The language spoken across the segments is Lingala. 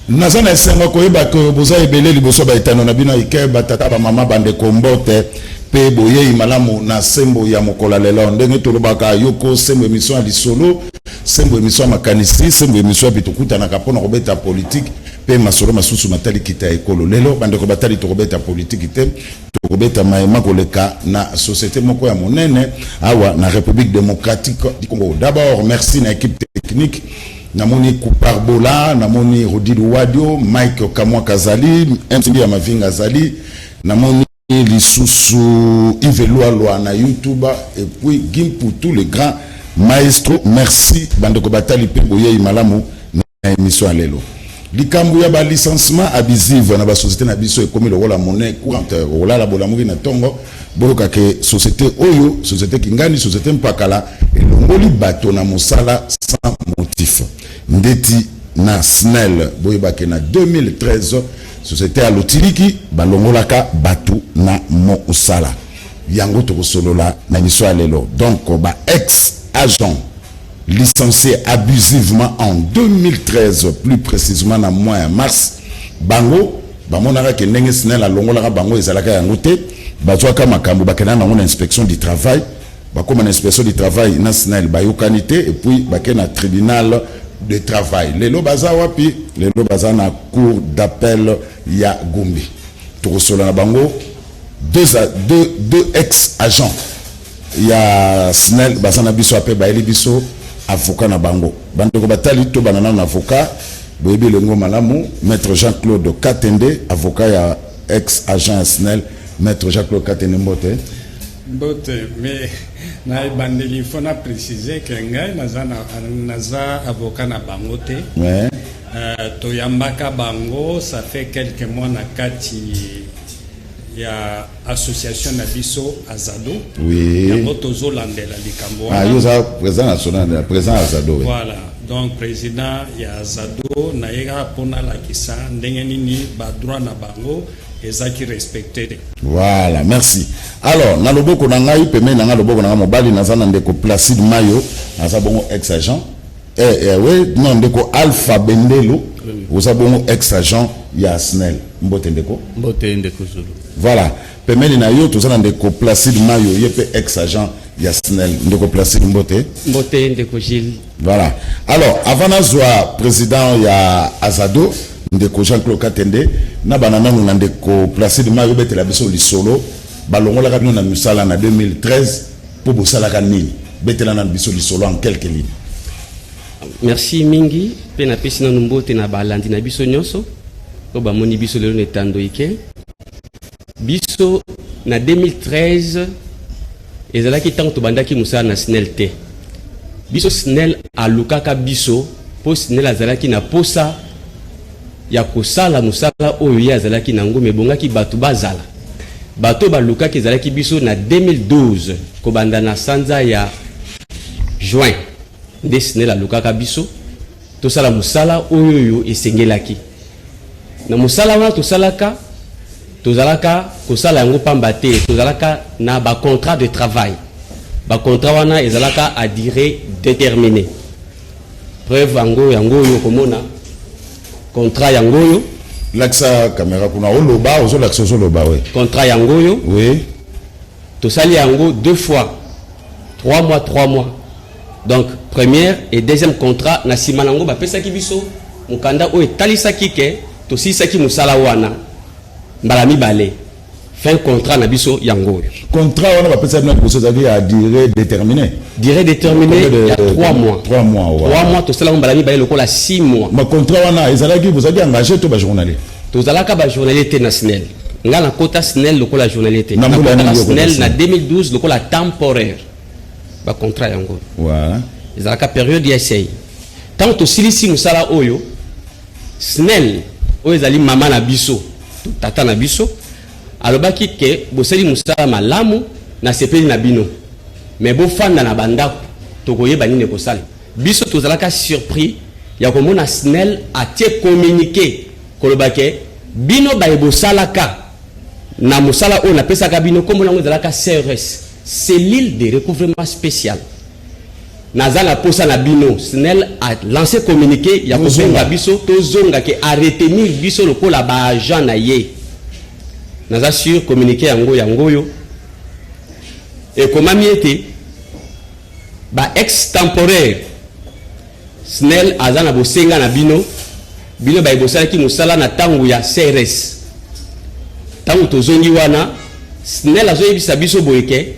Naza na esengo koyeba ke boza ebele liboso ba etando na bino ike, batata, bamama, bandeko, mbote mpe boyei malamu na Sembo ya mokolo ya lelo. Ndenge tolobaka yoko Sembo, émission ya lisolo, Sembo émission ya makanisi, Sembo émission yapi tokutanaka mpona kobeta politike mpe masolo masusu matali kita ya ekolo. Lelo, bandeko batali, tokobeta politike te, tokobeta mayema koleka na société moko ya monene awa na République démocratique du Congo. D'abord, merci na équipe technique. Namoni Kupar Bola, namoni Rodi Luwadio, Mike Kamwa Kazali, MCB ya Mavinga Azali, namoni lisusu Yves Lualua na YouTube et puis Gimputu, le grand maestro. Merci, bandeko batali, mpe boyei malamu na émission ya lelo. Likambo ya balicenciement abusive na basociété na biso ekomi lokola monnaie courante. Kolala bolamuki na ntongo, boyoka ke société oyo, société kingani, société mpakala elongoli bato na mosala sans motif. Ndeti na SNEL, boyebake na 2013 société ya lotiliki balongolaka bato na mosala. Yango tokosolola na émission ya lelo. Donc ba ex agent licencié abusivement en 2013, plus précisément na mois ya mars, bango bamonaka ke ndenge SNEL alongolaka bango ezalaka yango te. Bazwaka makambo, bakendaka nango na inspection du travail. Bakóma na inspection du travail, na SNEL bayokani te, et puis bakei na tribunal de travail. Lelo baza wapi? Lelo baza na cour d'appel ya Gombe. Tokosolola na bango. Deux ex agents ya SNEL baza na biso, ape bayeli biso avocat na bango. Bandeko batali, tobana nano na avocat. Boyebi elongo malamu, maître Jean-Claude Katende, avocat ya ex agent ya SNEL. Maître Jean-Claude Katende, mbote. Mbote. Mais na ebandeli, il faut na préciser ke ngai naza avocat na bango te. Toyambaka bango, ça fait quelques mois, na kati ya association na biso Azado. Yango tozolandela likambo Ah, wana. Yo oza président national, président Azado, oui. Voilà, donc président ya Azado, nayekaka mpona alakisa ndenge nini badroit na bango ezaki respecté te. Voilà, merci. Alors, na loboko na ngai, pembeni na ngai, loboko na ngai mobali, naza na ndeko Placide Mayo, aza bongo ex agent. Oui, non, ndeko Alpha Bendelo, oza bongo ex agent ya SNEL. Mbote, ndeko. Mbote, ndeko Zulu. Voilà. Pembeni na yo toza na ndeko Placide Mayo, ye mpe ex agent ya SNEL. Ndeko Placide, mbote. Mbote, ndeko Gilles. Voilà. Alors, avant nazwa président ya Azado, ndeko Jean-Claude Katende, na bana nanu na ndeko Placide Mayo. Betela biso lisolo, balongolaka bino na misala na 2013 mpo bosalaka nini? Betela nanu biso lisolo en quelques lignes. Merci mingi, mpe napesi nanu mbote na balandi na biso nyonso oyo bamoni biso lelo na etando ike. Biso na 2013 ezalaki ntango tobandaki mosala na SNEL te. Biso, SNEL alukaka biso mpo SNEL azalaki na posa ya kosala mosala oyo ye azalaki nango, me ebongaki bato bazala. Bato oyo balukaki ezalaki biso na 2012, kobanda na sanza ya juin nde SNEL alukaka biso tosala mosala oyo oyo esengelaki. Na mosala wana tosalaka, tozalaka kosala yango pamba te, tozalaka na bacontrat de travail. Bacontrat wana ezalaka à durée déterminée. Preuve yango, yango oyo okomona contrat yango oyo. Lakisa caméra kuna, oloba, ozolakisa, ozoloba, we. Contrat yango oyo. Tosali yango deux fois 3 mois, 3 mois, donc première et deuxième contrat. Na nsima nango bapesaki biso mokanda oyo etalisaki ke tosilisaki mosala wana mbala mibale. Fin contrat na biso yango oyo. Contrat wana bapesa bino liboso ezalaki ya durée déterminée? Durée déterminée ya 3 mois. 3 mois. 3 mois, tosalaka mbala mibale lokola 6 mois. Ma contrat wana ezalaki, bozalaki engagé to bajournalier? Tozalaka bajournalier te na SNEL. Nga nakota SNEL lokola journalier te. Na mbula Nakota na nini okota SNEL na SNEL? 2012 lokola temporaire. Bacontrat yango ezalaka période ya essai. Ntango tosilisi mosala oyo, SNEL oyo ezali mama na biso to tata na biso alobaki ke bosali mosala malamu, nasepeli na bino, me bofanda na bandako, tokoyeba nini ekosala biso. Tozalaka surpris ya komona SNEL atie communiqué koloba ke bino baye bosalaka na mosala oyo napesaka bino, nkombo nango ezalaka CRS, cellule de recouvrement spécial. Naza na posa na bino. SNEL a lancé communiqué ya kobenga biso tozonga, ke a retenir biso lokola baagent na ye. Naza sur communiqué yango, yango oyo ekomami ete ba ex temporaire SNEL aza na bosenga na bino, bino baye bosalaki mosala na ntango ya CRS. Ntango tozongi wana, SNEL azoyebisa biso boye ke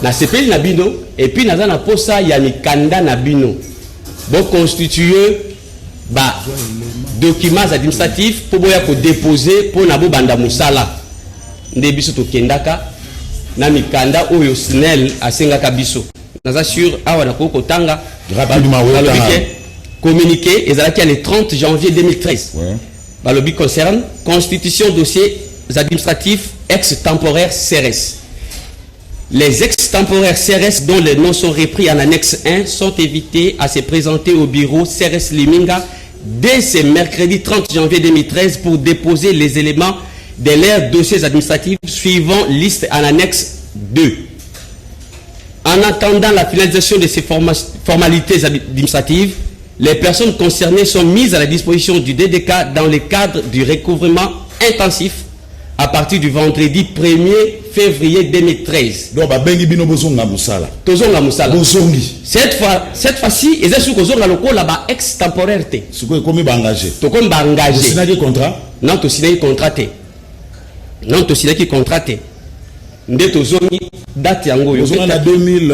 nasepeli na bino et puis naza na posa ya mikanda na bino, boconstitue ba documents administratifs mpo boya kodépose mpo na bobanda mosala. Nde biso tokendaka na mikanda oyo SNEL asengaka biso. Naza sur awa nakoki kotanga. Rapidement, oui. Balobi otanga. ke communiqué ezalaki ya le 30 janvier 2013. Balobi concerne constitution dossiers administratifs ex temporaires CRS. Les ex-temporaires CRS dont les noms sont repris en annexe 1 sont invités à se présenter au bureau CRS Liminga dès ce mercredi 30 janvier 2013 pour déposer les éléments de leurs dossiers administratifs suivant liste en annexe 2. En attendant la finalisation de ces formalités administratives, les personnes concernées sont mises à la disposition du DDK dans le cadre du recouvrement intensif à partir du vendredi 1er février 2013. Donc babengi bino bozonga mosala. Tozonga mosala. Bozongi. Cette fois, cette fois-ci, eza soki kozonga lokola ba ex temporaire te. Sikoyo ekomi baengagé. Tokomi baengagé. Bosinaki contrat? Non, tosinaki contrat te. Non, tosinaki contrat te. Nde tozongi, date yango oyo. Bozonga na 2000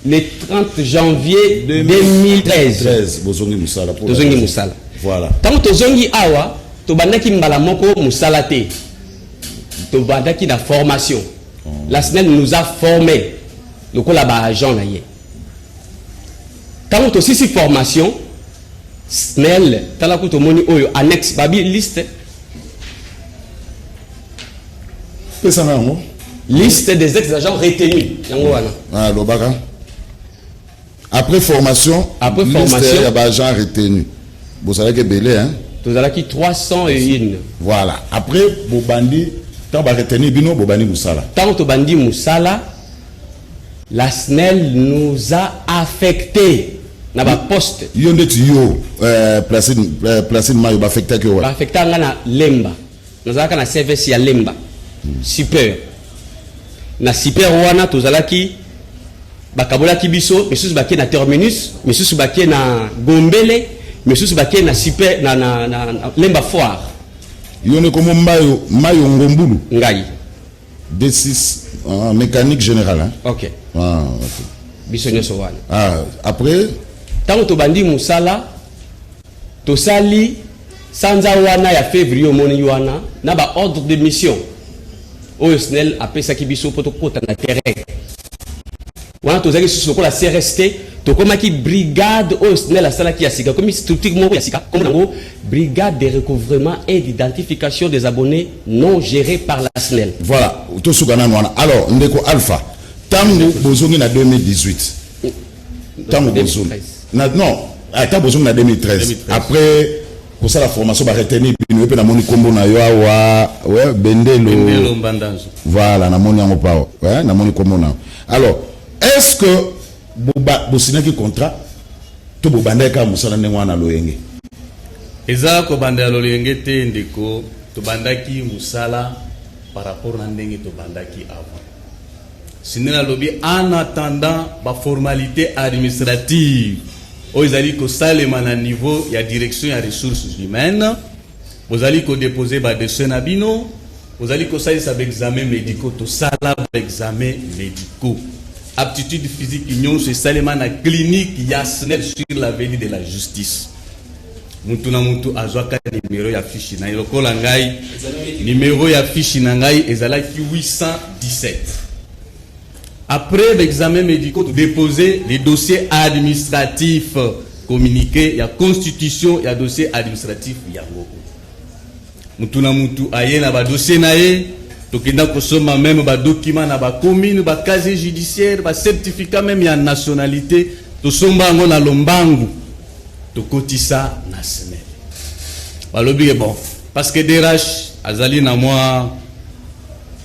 Le 30 janvier 2013. 13 bozongi mosala. Tozongi mosala. Voilà. Ntango tozongi awa, tobandaki mbala moko mosala te, tobandaki na formation. La SNEL nous a formé lokola baagent na ye. Ntango tosisi formation, SNEL, tala ku tomoni oyo annexe, babi liste. Pesanga yango. Liste des ex-agents retenus, yango wana. Ah, lobaka après formation. Après liste formation. Ya baagent retenu, bozalaki ebele, hein? Tozalaki 301. Voilà. Après bobandi, ntango baretenir bino, bobandi mosala. Ntango tobandi mosala, la SNEL nous a affecté na baposte. Yo ndeti yo, Placide Mayo, baaffectaki yo wapi? Baaffecta nga na Lemba. Nazalaka na service ya Lemba super. Na super wana tozalaki, bakabolaki biso, misusu bakei na Terminus, misusu bakei na Gombele, misusu bakei na super na Lemba Foire. Yo nde komo Mayo, Mayo Ngombulu? Ngai. D6, ah, mécanique générale, hein? Ok. Ah, ok. Biso nyonso wana. Ah, après? Ntango tobandi mosala, tosali sanza wana ya février, omoni wana na baordre de mission oyo SNEL apesaki biso mpo tokota na terrain. Wana tozalaki susu lokola CRS te, tokomaki brigade oyo SNEL asalaki ya sika, komi structure moko ya sika, kombo nango brigade de recouvrement et d'identification des abonnés non gérés par la SNEL. Voilà, tosuka nanu wana. Alors ndeko Alpha, ntango bozongi na 2018, ntango bozongi 2013. na, non, ata bozongi na 2013, 2013. Après kosala formation, baretenir bino, yo mpe namoni nkombo na yo awa, ouais, Bendelo. Bendelo Mbandanzo. Voilà, namoni yango pawa, ouais, namoni nkombo na yo. Alors est ce que bosinaki contrat to bobandaki kaka mosala ndenge wana loyenge? Eza kobanda ya lolenge te, ndeko. Tobandaki mosala par rapport na ndenge tobandaki avant. SNEL alobi en attendant baformalité administrative oyo ezali kosalema na niveau ya direction ya ressources humaines, bozali kodépose badossier na bino, bozali kosalisa baexamen médicaux. Tosala baexamen médicaux, aptitude physique nyonso esalema na clinique ya SNEL sur l'avenue de la Justice. Mutu na mutu azwaka nimero ya fiche na ye. Lokola ngai, nimero ya fiche na ngai ezalaki 817. Après l'examen médicaux, déposer les dossiers administratifs, communiqué ya constitution ya dossier administratif yango. Mutu na mutu aye na badossier na ye. Tokenda kosomba même badocument na bacommune, bacasier judiciaire, bacertificat même ya nationalité, tosomba yango na lombangu, tokotisa na SNEL. Balobi ke bon, parce que DRH azali na mwa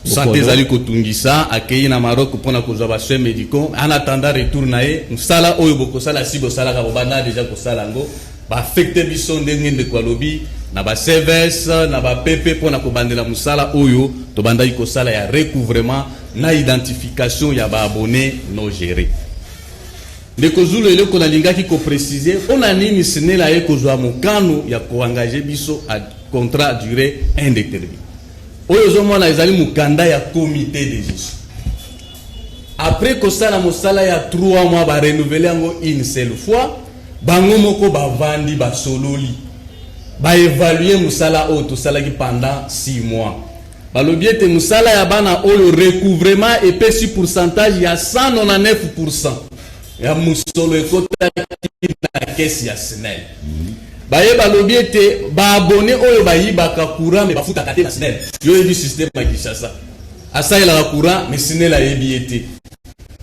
Santé ezali kotungisa, akei na Maroc mpona kozwa basoins médicaux. En attendant retour na ye, mosala oyo bokosala, si bosalaka, bobanda déjà kosala yango. Baaffecter biso, ndenge ndeko alobi, na baCVS, na baPP, mpona kobandela mosala oyo tobandaki kosala ya recouvrement na identification ya baabonnés non géré. Ndeko Zulu, eloko nalingaki kopréciser, mpona nini SNEL aye kozwa mokano ya koengager biso à contrat durée indéterminée? Oyo ozomona ezali mokanda ya comité de gestion. Après kosala mosala ya 3 mois, barenouveler yango une seule fois. Bango moko bavandi, basololi, baévaluer mosala oyo tosalaki pendant 6 mois. Balobi ete mosala ya bana oyo, recouvrement epesi pourcentage ya 199 ya mosolo ekotaki na caisse ya SNEL. Baye balobi ete baabonnés oyo bayibaka courant mais bafutaka te na SNEL. Yo oyebi système ya Kinshasa, asalelaka courant mais SNEL ayebi ye te.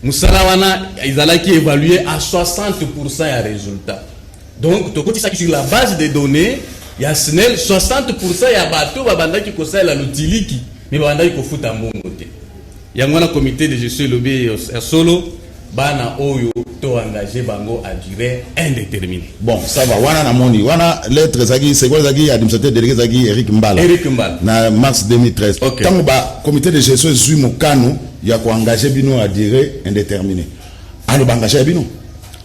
Mosala wana ezalaki évalué à 60 ya résultat. Donc tokotisaki sur la base des données ya SNEL, 60 ya bato babandaki kosalela lotiliki mais babandaki kofuta mbongo te. Yango wana comité de gestion elobi ya solo, bana oyo to engage bango à durée indéterminée. Bon, ça va. Wana namoni wana lettre ezalaki, c'est quoi, ezalaki administrateur délégué, ezalaki Eric Mbala. Eric Mbala. Na mars 2013. Ntango ba comité de gestion ezwi mokano ya koengage bino à durée indéterminée, alors baengage ya bino?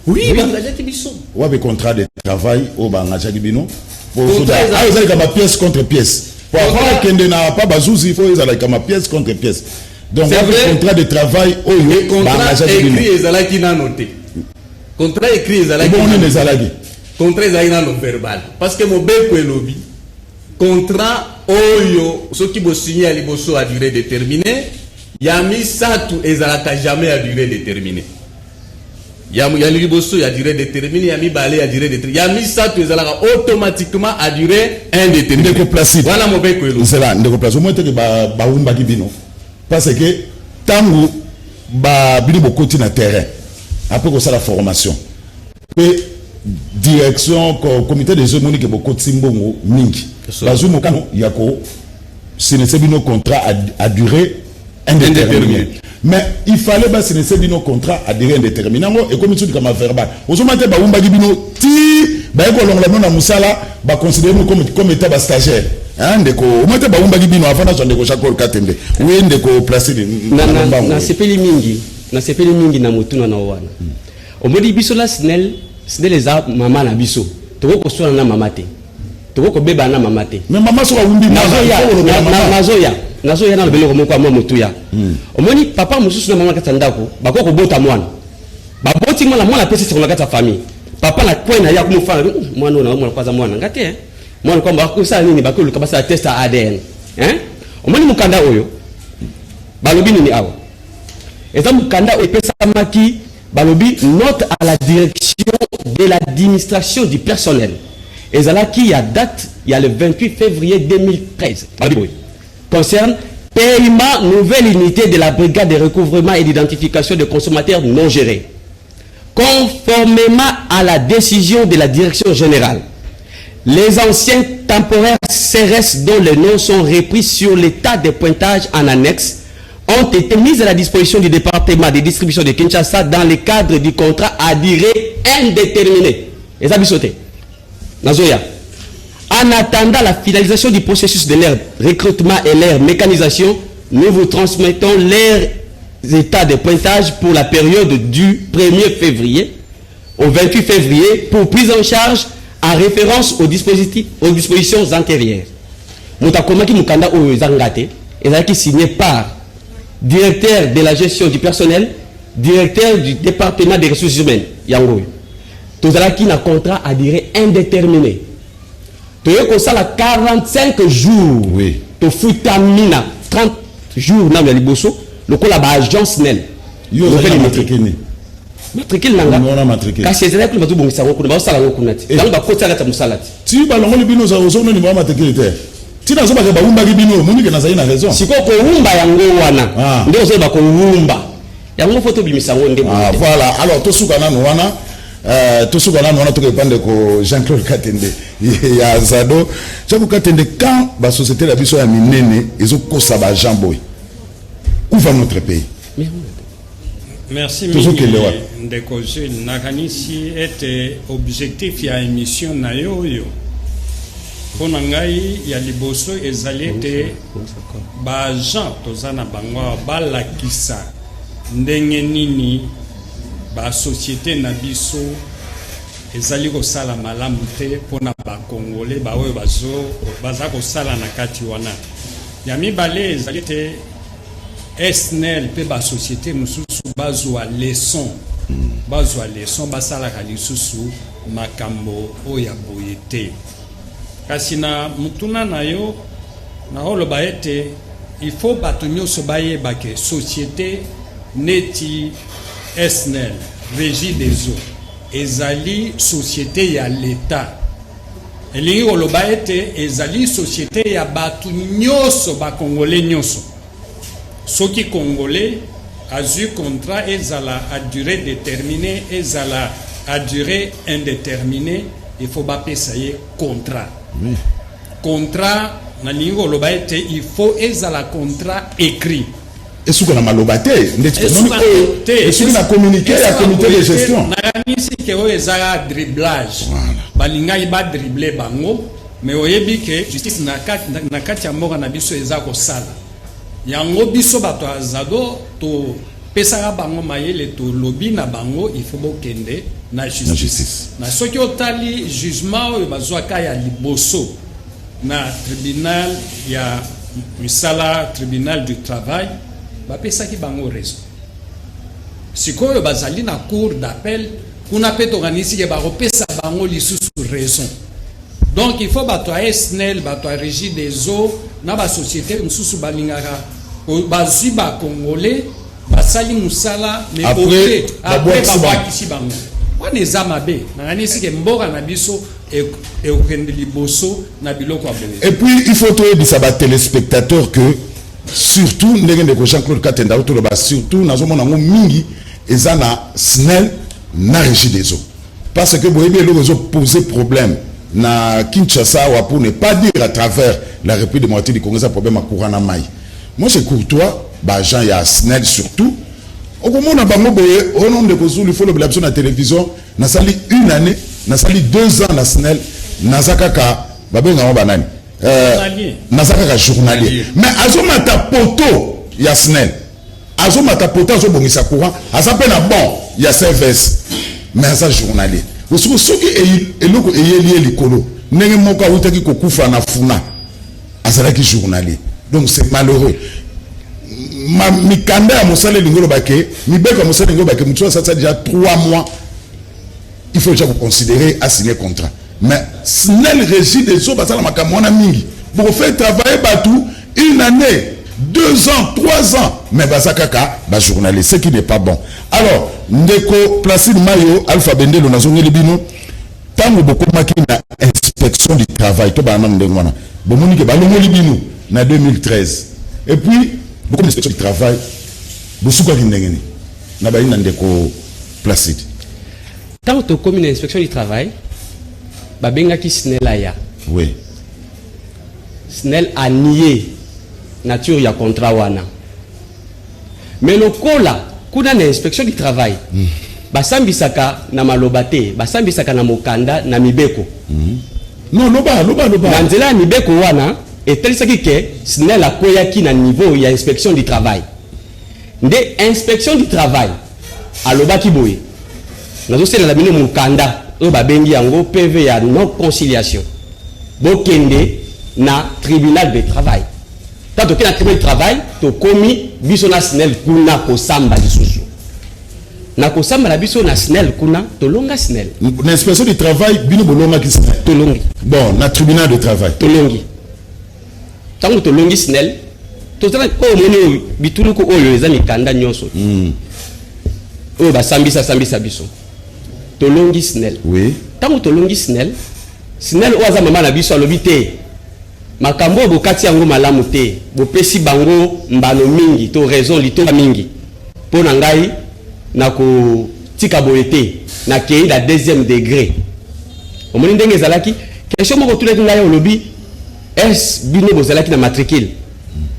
Oui, baengageaki biso. Wapi contrat de travail oyo baengageaki bino? Ezalika ma pièce contre pièce po avant akende na pa bazuzi, faut ezalaka ma pièce contre pièce. Donc wapi contrat de travail oyo baengageaki bino? Écrit ezalaki nano te. Contrat écrit ezalaki Bongo nini ezalaki? Contrat ezalaki nano verbal, parce que mobeko elobi contrat oyo, soki bosigné ya liboso à durée déterminée, ya misato ezalaka jamais à durée déterminée. Ya liboso ya durée déterminée, ya mibale ya durée déterminée, ya misato ezalaka automatiquement à durée indéterminée. Ndeko Placide. Wana mobeko elobi. Nzela, ndeko Placide, omoi teke bawumbaki bino, parce que ntango bino bokoti na terrain après kosala formation, mpe direction, comité des emoni ke bokotisi mbongo mingi, bazwi mokano ya kosinese bino contrat à durée indéterminée. Mais il fallait basinese bino contrat à durée indéterminée, yango ekomi soki kama verbal. Ozomona te, bawumbaki bino ti baye kolongola bino na mosala, baconsidérer bino comme état bastagiaire. Ndeko, omoi te, bawumbaki bino. Avant nazwa ndeko Jacques Katende, oui, ndeko Placide. Nasepeli mingi, nasepeli mingi na motuna na wana. Omoni, biso la SNEL, SNEL eza mama na biso. Tokoki koswana na mama te, tokoki kobebana na mama te. Mais mama soki awumbi? Nazoya, nazoya na lobeloko moko ya mwa motuya. Omoni, papa mosusu na mama na kati ya ndako bakoki kobota mwana, baboti mwana, mwana apesi sango na kati ya famille. Papa na coin na ye akomofana: mwana oyo na mwana kwaza mwana nga te. Mwana kwamba bakosala nini? Bakoluka basala test ya ADN. Omoni mokanda oyo, balobi nini awa? Eza mokanda oyo epesamaki, balobi note à la direction de l'administration du personnel. Ezalaki ya date ya le 28 février 2013. Balobi boye: concerne paiement nouvelle unité de la brigade de recouvrement et d'identification des consommateurs non gérés. Conformément à la décision de la direction générale, les anciens temporaires CRS dont les noms sont repris sur l'état de pointage en annexe ont été mis à la disposition du département de distribution de Kinshasa dans le cadre du contrat à durée indéterminée. Et ça, bisoté. Nazoya. En attendant la finalisation du processus de leur recrutement et leur mécanisation, nous vous transmettons leurs états de pointage pour la période du 1er février au 28 février pour prise en charge en référence aux dispositifs, aux dispositions antérieures. Moto akomaki mokanda oyo eza nga te, ezalaki signé par directeur de la gestion du personnel, directeur du département des ressources humaines. Yango oyo. Tozalaki na contrat à durée indéterminée. Toye kosala 45 jours. Tofutami na 30 jours nano ya liboso lokola baagence SNEL. Yo ozali na matricule nini? Matricule na nga? Wana matricule. Kasi ezalaki kuna, bazobongisa yango kuna, bazosala yango kuna te. Yango bakotiaka kati ya mosala te. Ti balongoli bino, ozomona numéro ya matricule te. Ntina azobaka bawumbaki bino, omoni ke nazali na raison. Sikoyo kowumba yango wana, nde ozoyeba kowumba yango, faut tobimisa yango nde boye te. Voilà, alors tosuka nanu wana, tosuka nanu wana, tokepa ndeko Jean-Claude Katende ya Zado. Jean-Claude Katende, quand basociété na biso ya minene ezokosa baagent boye Où va notre pays? Merci mingi, ndeko Jules. Nakanisi ete objectif ya émission na yo oyo, mpo na ngai ya liboso ezali ete baagent toza na bango awa balakisa ndenge nini basociété na biso ezali kosala malamu te mpona bakongole baoyo baza kosala na kati wana. Ya mibale ezali ete SNEL mpe basociété mosusu bazwa leçon, bazwa leçon, basalaka lisusu makambo oyo ya boye te. Kasi na motuna na yo, naoloba ete il faut bato nyonso bayeba ke société neti SNEL, Régie des eaux, ezali société ya l'État. Elingi koloba ete ezali société ya bato nyonso, bakongole nyonso. Soki Congolais azwi contrat, ezala à durée déterminée, ezala à durée indéterminée, il faut bapesa ye contrat. Contrat, nalingi koloba ete il faut ezala contrat écrit. Esuka na maloba te ndeti oyo esuki na communiqué ya comité de gestion. Nakanisi ke oyo ezaka dribblage. Balingaki badrible bango, mais oyebi ke justice na kati ya mboka na biso eza kosala yango. Biso bato ya Azado topesaka bango mayele, tolobi na bango il faut bokende na justice. Justice. Na soki otali jugement oyo bazwaka ya liboso na tribunal ya misala, tribunal du travail, bapesaki bango raison. Sikoyo bazali na cour d'appel kuna mpe, tokanisi ke bakopesa bango lisusu raison. Donc il faut bato ya SNEL, bato ya Régie des eaux na basociété mosusu balingaka bazwi bacongolais, basali mosala, mais après, après babwakisi bango. Babwakisi bango wana, eza mabe. Nakanisi ke mboka na biso ekokende liboso na biloko ya boye. Et puis il faut toyebisa batéléspectateur que surtout ndenge ndeko Jean-Claude Katenda toloba, surtout nazomona yango mingi eza na SNEL na Régie des eaux, parce que boyebi eloko ezopose problème na Kinshasa awa, pour ne pas dire à travers la République démocratique du Congo, eza problème ya courant na mai. Moi, je côtoie baagent ya SNEL surtout. Okomona bango boye ono, ndeko Zulu, faut lobela biso na télévision: nasali une année, nasali 2 ans na SNEL, naza kaka, babengango banani? Journalier. Naza kaka journalier. Mais azomata poto ya SNEL, azomata poto, azobongisa courant, aza mpe na bon ya service, mais aza journalier. Osiko soki eloko eyeli ye likolo, ndenge moko awutaki kokufa na Funa, azalaki journalier. Donc c'est malheureux. Mikanda ya mosala elingi oloba ke, mibeko ya mosala elingi oloba ke motu asala déjà 3 mois, il faut déjà koconsidérer asigner contrat. Mais SNEL, Régie des eaux basala makambo wana mingi. Bokofaire travailler bato une année, 2 ans, 3 ans, mais baza kaka bajournaliste, ce qui n'est pas bon. Alors ndeko Placide Mayo, Alpha Bendelo, nazongeli bino. Ntango bokomaki na inspection du travail, to bana nanu ndenge wana bomoni ke balongoli bino na 2013, et puis bokomi inspection du travail, bosukaki ndenge nini? Na bayi na ndeko Placide. Ntango tokomi na inspection du travail, babengaki SNEL aya. SNEL anié nature ya contrat wana. Mais lokola kuna na inspection du travail basambisaka na maloba te, basambisaka na mokanda, na mibeko. Non, loba, loba, loba. Na nzela ya mibeko wana etalisaki ke SNEL akweyaki na niveau ya inspection du travail. Nde inspection du travail alobaki boye: nazosalela bino mokanda oyo babengi yango PV ya non conciliation, bokende na tribunal de travail. Ntango tokende na tribunal de travail, tokomi biso na SNEL kuna kosamba lisusu. Na kosamba na biso na SNEL kuna, tolonga SNEL. Na inspection du travail bino bolongaki SNEL? Tolongi. Bon, na tribunal de travail? Tolongi. Ntango tolongi SNEL, tozala oyo omoni oyo bituluku oyo eza mikanda nyonso oyo basambisa sambisa biso. Tolongi SNEL. Ntango tolongi SNEL, SNEL oyo aza mama na biso alobi te, makambo oyo bokati yango malamu te, bopesi bango mbano mingi to raison litomba mingi. Mpo na ngai nakotika boye te, nakei na deuxième degré. Omoni ndenge ezalaki. Question moko otunaki ngai, olobi: est bino bozalaki na matricule?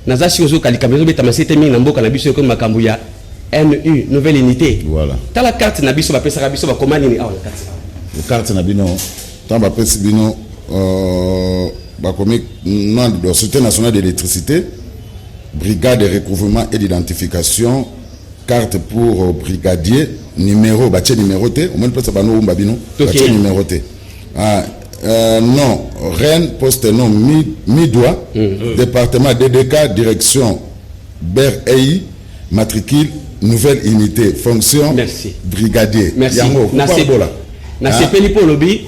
Naza sikoyo ozoyoka likambo ezobetama sete mingi na mboka na biso, ekomi makambo ya NU, nouvelle unité. Voilà. Tala carte na biso bapesaka biso, bakoma nini awa na kati awa? Carte na bino, ntango bapesi bino, bakomi nom de Société nationale d'électricité, brigade de recouvrement et d'identification, carte pour brigadier, numéro batie numéro te. Omoni mpesa bano owumba bino. Batie numéro te. Ah, non Rennes, poste nom Midois, département DDK, direction Ber EI, matricule nouvelle unité, fonction Merci. brigadier. Merci. Yango bola. Nasepeli mpo olobi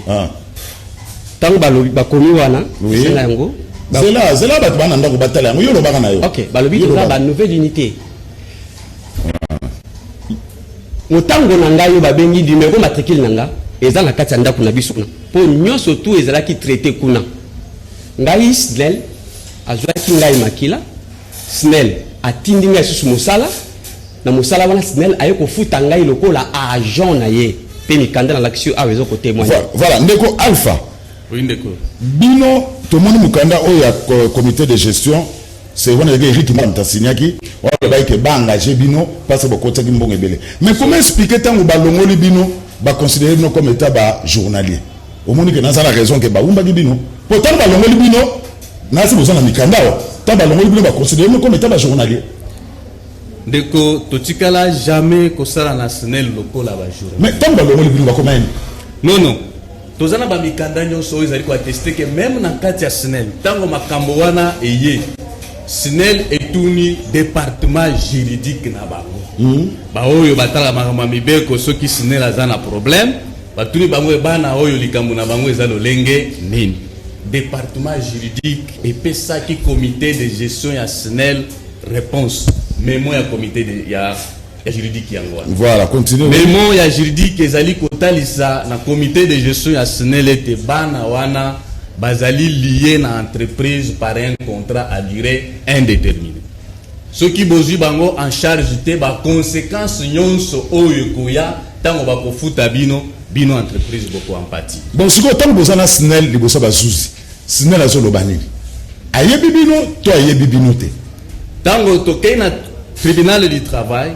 ntango balobi bakomi wana. Esenga yango. Zela, zela, bato bana ndako batala yango, yo olobaka na yo. Ok, balobi toza ba nouvelle unité. Motango na ngai oyo babengi numéro matricule na nga eza na kati ya ndako na biso kuna, mpo nyonso tu ezalaki traité kuna. Ngai, SNEL azwaki ngai makila, SNEL atindi ngai lisusu mosala. Na mosala wana, SNEL aye kofuta ngai lokola agent na ye, mpe mikanda nalakisi yo awa eza kotémoigne. Voilà, ndeko Alpha. Oui, ndeko. Bino tomoni mokanda oyo ya comité de gestion, c'est wana ezalaki Eric Mbala moto asignaki wana. Balobaki ke baengage bino parce que bokotisaki mbongo ebele. Mais comment expliquer ntango balongoli bino, baconsidéré bino comme état bajournalier? Omoni ke naza na raison ke bawumbaki bino, po ntango balongoli bino, nasi boza na mikanda awa, ntango balongoli bino, baconsidéré bino comme état bajournalier. Ndeko, totikala jamais kosala na SNEL lokola bajournalier. Mais ntango balongoli bino, bakoma nini? Non, toza na bamikanda nyonso oyo ezali koattester ke même na kati ya SNEL, ntango makambo wana eye, SNEL etuni département juridique na bango, baoyo batalaka makambo ya mibeko. Soki SNEL aza na problème, batuni bango bana oyo likambo na bango eza lolenge nini. Département juridique epesaki comité de gestion ya SNEL réponse. Mémo ya comité ya juridique yango wana. Voilà, continue. Mémo ya juridique ezali kotalisa na comité de gestion ya SNEL ete bana wana bazali lié na entreprise par un contrat à durée indéterminée. Soki bozwi bango en charge te, baconséquence nyonso oyo ekoya ntango bakofuta bino, bino entreprise bokoen pâtir. Bon, sikoyo ntango boza na SNEL liboso ya bazuzi, SNEL azoloba nini? Ayebi bino to ayebi bino te? Ntango tokei na tribunal du travail,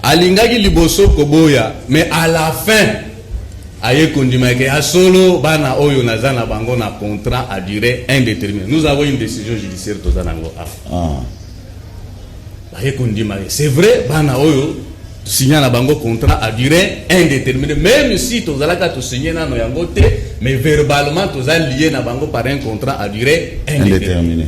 alingaki liboso koboya, mais à la fin aye kondima ke ya solo bana oyo naza na bango na contrat à durée indéterminée. Nous avons une décision judiciaire, toza nango awa. Baye kondima ke c'est vrai, bana oyo tosigna na bango contrat à durée indéterminée, même si tozalaka tosigne nano yango te, mais verbalement toza lié na bango par un contrat à durée indéterminée. Indéterminé.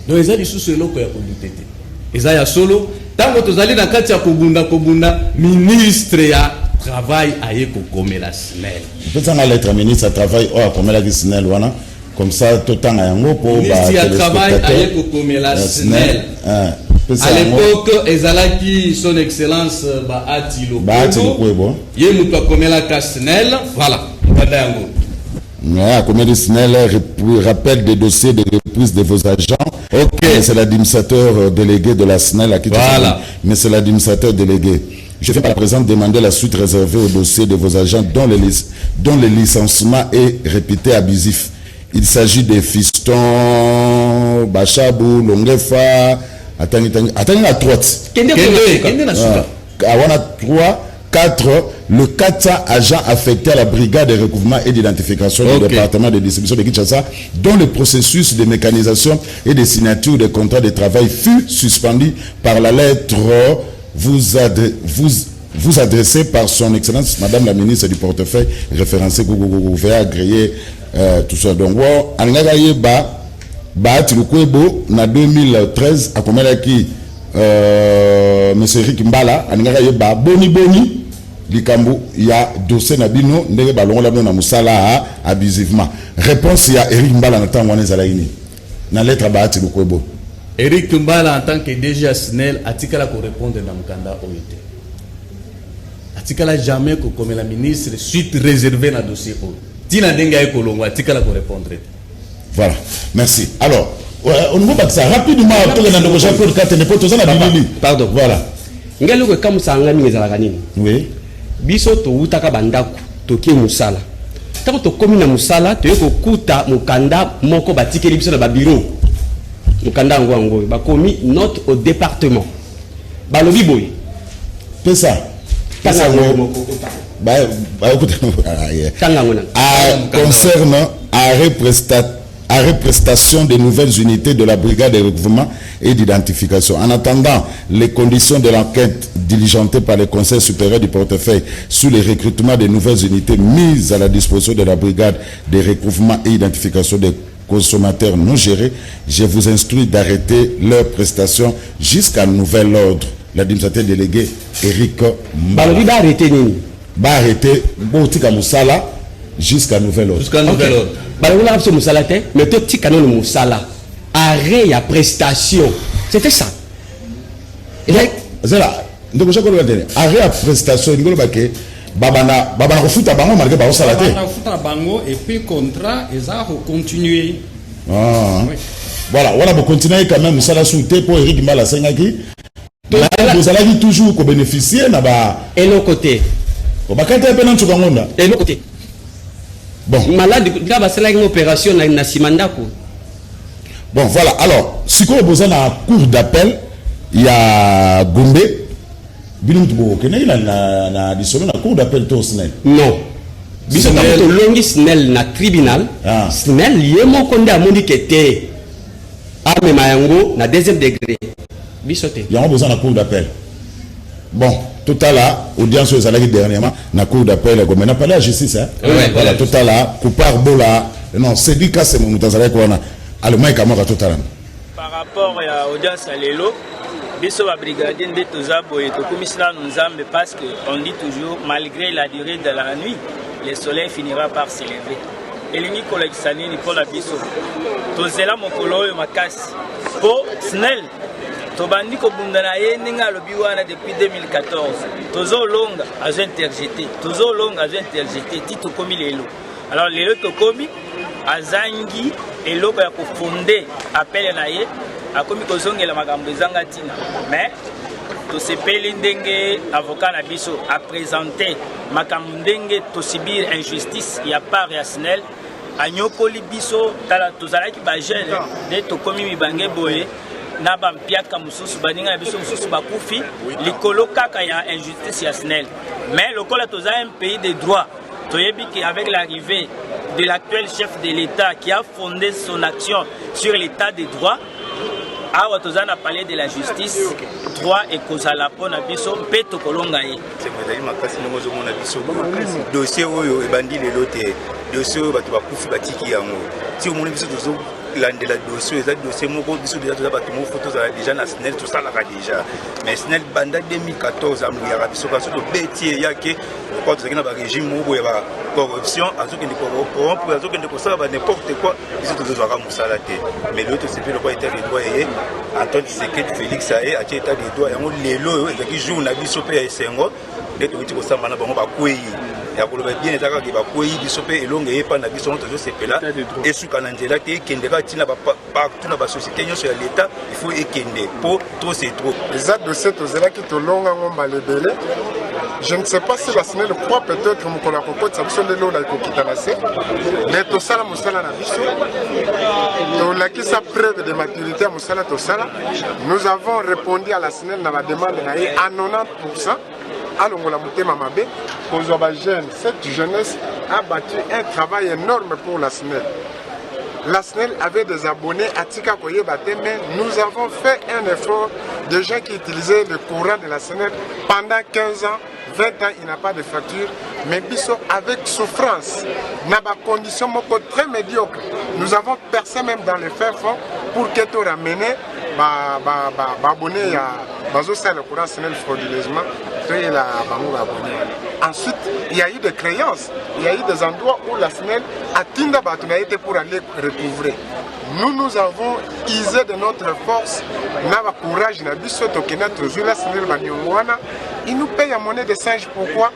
Donc eza lisusu eloko ya kodouter te, eza ya solo. Ntango tozali na kati ya kobunda kobunda, ministre ya travail aye kokomela SNEL. Opesanga lettre ministre ya travail oyo akomelaki SNEL wana, comme ça totanga yango mpo Ministre ya travail aye kokomela SNEL. À l'époque ezalaki son excellence Bahati. Bahati Lukwebo. Ye moto akomelaka SNEL. Voilà, mokanda yango. Ouais, akomeli SNEL, rappel des dossiers de reprise de vos agents. C'est l'administrateur délégué de la SNEL à qui Mais c'est l'administrateur délégué. Je vais par la présente demander la suite réservée au dossier de vos agents dont le licenciement est répété abusif. Il s'agit de Fiston, Bachabou, Longefa, atangi, atangi, atangi à droite. Kende. Kende, kende na suka. Ah, wana 3, 4, le 400 agents affectés à la brigade de recouvrement et d'identification du département de distribution de Kinshasa, dont le processus de mécanisation et de signature des contrats de travail fut suspendu par la lettre vous adressée par son Excellence Madame la ministre du portefeuille référencé veuillez agréer tout ça. Donc, ouais, alingaka yeba Bahati Lukwebo na 2013 akomelaki monsieur Eric Mbala, alingaka yeba boni boni likambo ya dossier na bino, ndenge balongola bino na mosala abusivement. Réponse ya Eric Mbala na ntango wana ezalaki nini na lettre Bahati Lukwebo? Eric Mbala en tant que DG ya SNEL atikala korépondre na mokanda oyo te. Atikala jamais kokomela ministre suite réservé na dossier oyo. Ntina ndenge aye kolongwa, atikala korépondre te. Voilà, merci. Alors, au niveau bakisa rapidement, tokenda ndeko Jean Claude Katende po toza na bilili. Pardon. Voilà. Ngai eloko ekamwisaka ngai mingi ezalaka nini? Oui. Biso towutaka bandako, tokie mosala. Ntango tokómi na mosala, toye kokuta mokanda moko batikeli biso na babiro. Mokanda yango yango oyo bakomi note au département, balobi boye. Pesa. Tanga yango moko. Tanga yango nanga. Concerne arrêt prestation des nouvelles unités de la brigade de recouvrement et d'identification. En attendant les conditions de l'enquête diligentée par le Conseil supérieur du portefeuille sur le recrutement des nouvelles unités mises à la disposition de la brigade de recouvrement et identification des consommateurs non gérés, je vous instruis d'arrêter leur prestation jusqu'à nouvel ordre. L'administrateur délégué Eric Mbala. Balobi baarrêter nini? Baarrêter botika mosala jusqu'à nouvel ordre. Jusqu'à nouvel ordre. Balongolaka biso mosala te, mais totika nano mosala, arrêt ya prestation, c'était ça. Zela, ndeko Jacques, oloba tene arrêt ya prestation elingi oloba ke babanda kofuta bango malgré baosala te. Babanda kofuta bango et puis contrat eza kocontinue. Ah. Oui. Voilà, wana bokontinue quand même mosala su te mpo Eric Mbala asengaki bozalaki toujours kobénéficie na ba Eloko te. Bakata mpe na Nsuka Ngonda. Eloko te. Bon. Malade kaka, basalaki nga opération na nsima ndako. Bon, voilà. Alors sikoyo boza na cour d'appel ya Gombe. Bino mutu bokendaki na lisolo na cour d'appel to SNEL? Non, biso ntango tolongi SNEL na tribunal, SNEL ye moko nde amoni ke te, amema yango na deuxième degré, biso te. Yango boza na cour d'appel. Bon, totala audience oyo ezalaki dernièrement na cour d'appel ya Gombe, na palais ya justice, hein? Ouais. Voilà, totala Coupar Bola, non, Cédric Kasemo, moto azalaki wana Allemagne Kamwaka, totala. Par rapport ya audience ya lelo, biso babrigadier nde toza boye, tokumisi nanu Nzambe, parce que on dit toujours: malgré la durée de la nuit, le soleil finira par se lever. Elingi kolakisa nini mpona biso? Tozela mokolo oyo makasi, mpo SNEL tobandi kobunda na ye ndenge alobi wana depuis 2014. Tozolonga, azo interjeter, tozolonga, azo interjeter, ti tokomi lelo. Alors lelo tokomi, azangi eloko ya kofonder appel na ye, akomi kozongela makambo ezanga ntina. Mais tosepeli ndenge avocat na biso aprésenter makambo, ndenge tosubir injustice ya part ya SNEL, anyokoli biso. Tala, tozalaki bajeune nde tokomi mibange boye na bampiaka mosusu, baninga na biso mosusu bakufi likolo kaka ya injustice ya SNEL. Mais lokola toza un pays de droit, toyebi qu'avec l'arrivée de l'actuel chef de l'État qui a fondé son action sur l'état de droit, awa toza na palais de la justice, droit ekozala mpo na biso mpe tokolonga ye. Sengo ezali makasi ndenge ozomona biso. Dossier oyo ebandi lelo te. Dossier oyo, bato bakufi batiki yango. Ti omoni biso tozolandela dossier oyo, eza dossier moko biso déjà toza bato moko, tozala déjà na SNEL, tosalaka déjà. Mais SNEL banda 2014 amuyaka biso kasi tobeti eyake lokola tozalaki na barégime moko boye ya bacorruption, azokende corrompre, azokende kosala ba n'importe quoi, biso tozozwaka mosala te. Mais lelo tosepeli lokola état de droit eye. Antoine Tshisekedi Félix aye, atie état de droit. Yango lelo oyo ezalaki jour na biso mpe ya esengo nde tokuti kosamba na bango. Bakwei ya koloba bien, eza kaka bakwei, biso mpe elongo eyepa na biso. Ngo tozosepela, esuka na nzela te, ekende kaka ntina partout na basociété nyonso ya l'État. Il faut ekende mpo trop c'est trop. Eza dossier tozelaki, tolonga ngo mbala ebele. Je ne sais pas si la SNEL croit peut-être mokolo ya kokotisa biso nde lola ekokita na se. Mais tosala mosala na biso, tolakisa preuve de maturité ya mosala tosala. Nous avons répondu à la SNEL na bademande na ye à 90. Alongola motema mabe kozwa bajeune. Cette jeunesse a battu un travail énorme pour la SNEL. La SNEL avait des abonnés à Tika koyeba te, mais nous avons fait un effort de gens qui utilisaient le courant de la SNEL pendant 15 ans, 20 ans, il n'a pas de facture. Mais biso, avec souffrance, na ba conditions moko très médiocre, nous avons percé même dans les fins fonds pour que to ramener ba ba ba ba abonné ya bazosala courant SNEL frauduleusement, toyela bango ba abonné. Ensuite, il y a eu des créances, il y a eu des endroits où la SNEL atinda bato na ye te pour aller recouvrer. Nous, nous avons usé de notre force na bacourage na biso, tokenda, tozwi la SNEL baniongo wana. Il nous paye en monnaie de singe. Pourquoi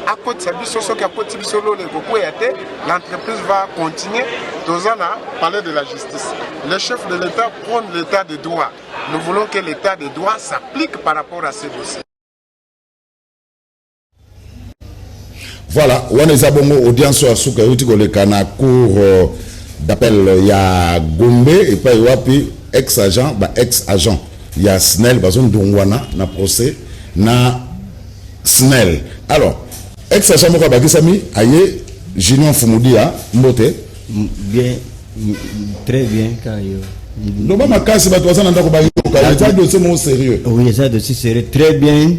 akotisa biso? Soki akotisi biso, lola ekokweya te, l'entreprise va continuer. Toza na palais de la justice. Le chef de l'État prône l'état de droit. Nous voulons que l'état de droit s'applique par rapport à ces dossiers. Voilà, wana eza bongo audience oyo ya suka euti koleka na cour d'appel ya Gombe, epai wapi Ex agent, ba ex agent ya SNEL bazondongwana na procès na SNEL. Alors, ex agent moko abakisami aye, Junior Fumudia, mbote. Bien, très bien, Kayo. Loba makasi, bato baza na ndako bayoka. Eza dossier moko sérieux. Oui, eza dossier sérieux. Très bien.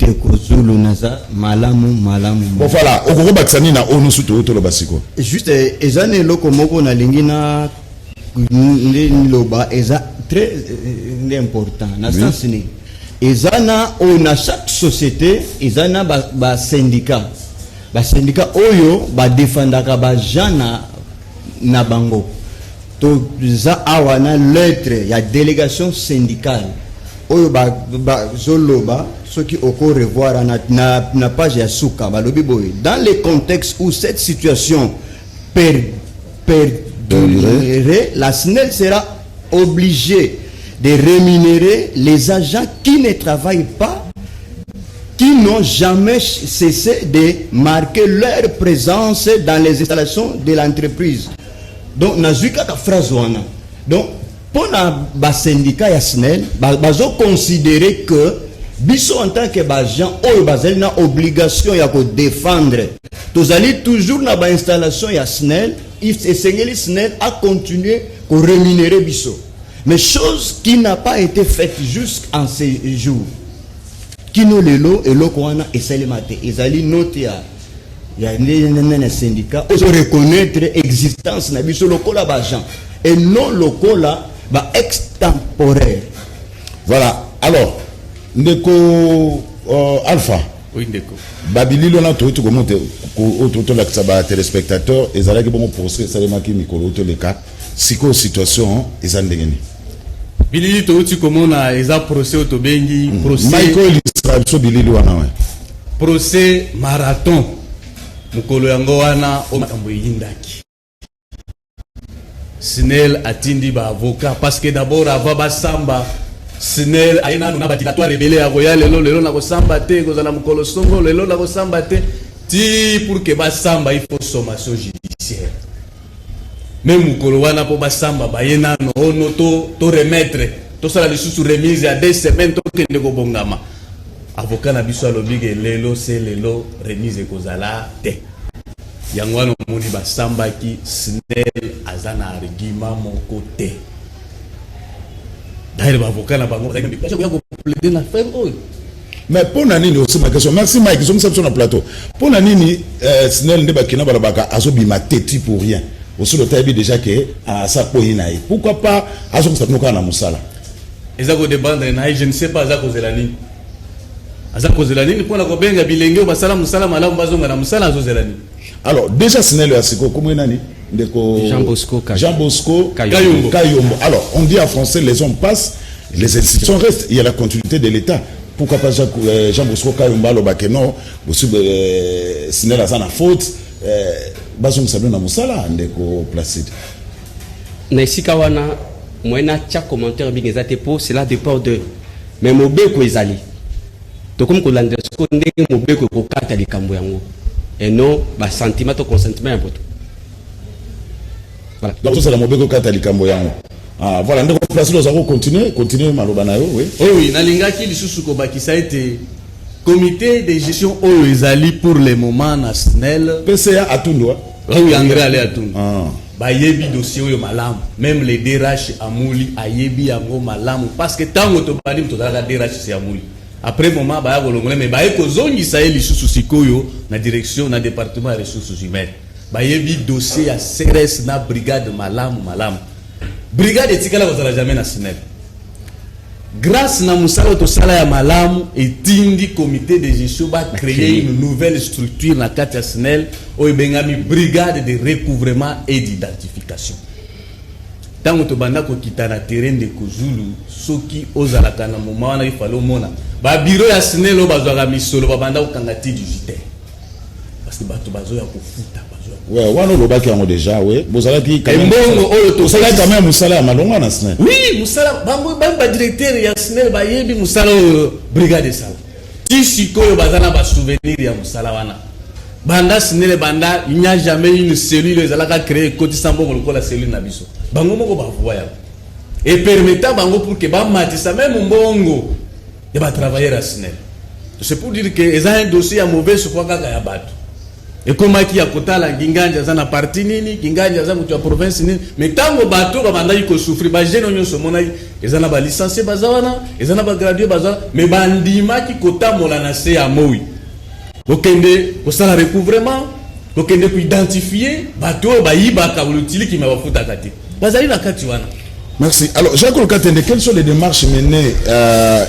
Ndeko Zulu, naza malamu malamu. Bon, voilà, okokobakisa nini na oyo nyonso toyo toloba sikoyo? Juste eza na eloko moko nalingi na nde niloba, eza très nde important na sens nini. Eza na oyo na chaque société eza na basyndicat, basyndicat oyo badefendaka baagent na bango. Toza awa na lettre ya délégation syndicale oyo bazoloba, soki oko revoir na page ya suka, balobi boye: "Dans le contexte où cette situation perdurerait, la SNEL sera obligée de rémunérer les agents qui ne travaillent pas, qui n'ont jamais cessé de marquer leur présence dans les installations de l'entreprise." Donc nazwi kaka phrase wana. Donc mpona basyndicat ya SNEL, bazoconsidérer que biso en tant que baagent oyo bazali na obligation ya kodéfendre, tozali toujours na bainstallation ya SNEL, esengeli SNEL acontinuer korémunérer biso, mais chose qui n'a pas été faite jusqu'en ces jours. Kino lelo eloko wana esalema te. Ezali note ya nde na syndicat ozo reconnaître existence na biso lokola baagent et non lokola ba extemporaire. Voilà. Alors, ndeko Alpha. Oui, ndeko. Babilili wana toyoti komona te, oyo tolakisa batéléspectateur, ezalaki bongo procès esalemaki mikolo oyo toleka. Sikoyo situation eza ndenge nini? Bilili touti komona eza procès oyo tobengi procès Michael elisaka biso bilili wana we. Procès marathon. Mokolo yango wana oyo makambo eyindaki, SNEL atindi baavocat, parce que d'abord avant basamba, SNEL aye nanu na badilatoire ebele ya koya: lelo, lelo nakosamba te, kozala mokolo songo, lelo nakosamba te. Ti pour que basamba, il faut sommation judiciaire. Me mokolo wana mpo basamba, baye nano ono to remettre, tosala lisusu remise ya 2 semaines, tokende kobongama. Avocat na biso alobi ke lelo se lelo, remise ekozala te. Yango wana omoni basambaki. SNEL aza na argument moko te. D'ailleurs, baavocat na bango bazalaki ya koplaider na affaire oyo. Mais mpo na nini osima question? Merci Mike, ezongisa biso na plateau. Mpo na nini SNEL nde bakina balobaka azobima têtu pour rien? Osolo tayebi déjà ke asa koyi na ye, pourquoi pas azongisa bino kaka na mosala? Eza kodépendre na ye, je ne sais pas aza kozela nini. Aza kozela nini mpona kobenga bilenge oyo basala mosala malamu bazonga na mosala? Azozela nini? Alors déjà SNEL ya sikoyo komoi nani, ndeko? Jean Bosco Kayombo. Jean Bosco. Kayombo. Kayombo. Alors on dit en français: les hommes passent, les institutions restent. Il y a la continuité de l'État. Pourquoi pas Jean Bosco Kayombo alobake non, bosi SNEL aza na faute, bazongisa bino na mosala, ndeko Placide? Na esika wana, moyen natya commentaire mingi eza te, mpo cela dépend de, mais mobeko ezali. Tokomi kolandela sikoyo ndenge mobeko ekokata likambo yango et non basentiment to consentiment ya moto. Voilà. Donc tosala mobeko kata likambo yango. Ah, voilà, ndeko Placide, oza kocontinue, continue maloba na yo, oui. Oui, nalingaki lisusu kobakisa ete comité de gestion oyo ezali pour le moment na SNEL, PCA Atundu, ah? Oui, André Ale Atundu. Ah. Bayebi dossier oyo malamu. Même le DRH Amuli ayebi yango malamu, parce que ntango tobandi, tozalaka DRH se Amuli. Après moment baya kolongola, mais baye kozongisa ye lisusu sikoyo na direction, na département ya ressources humaines. Bayebi dossier ya CRS na brigade malamu malamu. Brigade etikala kozala jamais na SNEL. Grâce na mosala oyo tosala ya malamu, etindi comité de gestion bacréer une nouvelle structure na kati ya SNEL oyo ebengami brigade de recouvrement et d'identification. Ntango tobanda kokita na terrain, ndeko Zulu, soki ozalaka na moma wana, ifale omona babiro ya SNEL oyo bazwaka misolo, babanda kokanga ti 18 heures, parce que bato bazoya kofuta, bazoya. Ouais, wana olobaki yango déjà, oui, bozalaki quand même- Embongo oyo tosalaki quand même mosala ya malonga na SNEL. Oui, mosala bango badirecteur ya SNEL bayebi mosala oyo brigade esala. Ti sikoyo baza na basouvenir ya mosala wana. Banda SNEL banda, il n'y a jamais une cellule ezalaka créé ekotisa mbongo lokola cellule na biso. Bango moko bavua yango epermettant bango pour que bamatisa même mbongo ya batravailleur ya SNEL. C'est pour dire que eza un dossier ya mauvaise foi kaka ya bato. Ekomaki ya kotala Nginganja aza na parti nini, Nginganja aza moto ya province nini. Mais ntango bato babandaki kosouffrir, bajeune nyonso omonaki, eza na balicencié baza wana, eza na bagradué baza wana, mais bandimaki kotambola na se ya moi, kokende kosala recouvrement, kokende koidentifie bato oyo bayibaka lotiliki, me bafutaka te, bazali na kati wana. Merci. Alors, Jacques Katende, quelles sont les démarches menées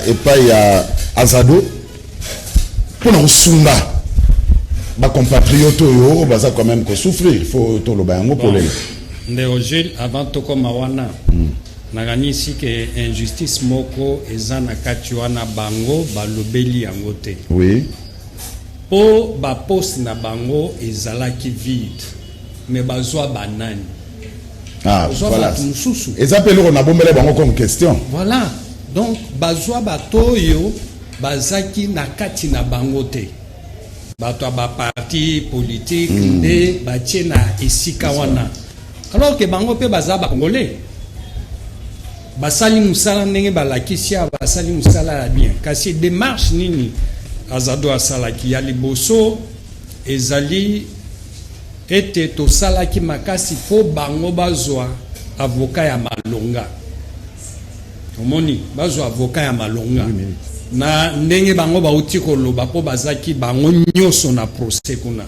epai ya Azado pour kosunga bacompatriote oyo baza quand même kosouffrir? Il faut toloba yango polele. Ndeko Jules, avant tokóma wana, nakanisi ke injustice moko eza na kati wana, bango balobeli yango te. Mpo baposte na bango ezalaki vide, mais bazwa banani? Ah, Bazwa voilà. bato mosusu. Eza mpe eloko nabombele bango comme question. Voilà, donc bazwa bato oyo bazaki na kati na bango te, bato ya baparti politique nde batie na esika wana, alors ke bango mpe baza bacongolais, basali mosala ndenge balakisi awa, basali mosala ya bien. Kasi démarche nini Azado asalaki ya liboso? Ezali ete tosalaki makasi mpo bango bazwa avocat ya malonga. Omoni, bazwa avocat ya malonga na ndenge bango bauti koloba, mpo bazaki bango nyonso na procès kuna.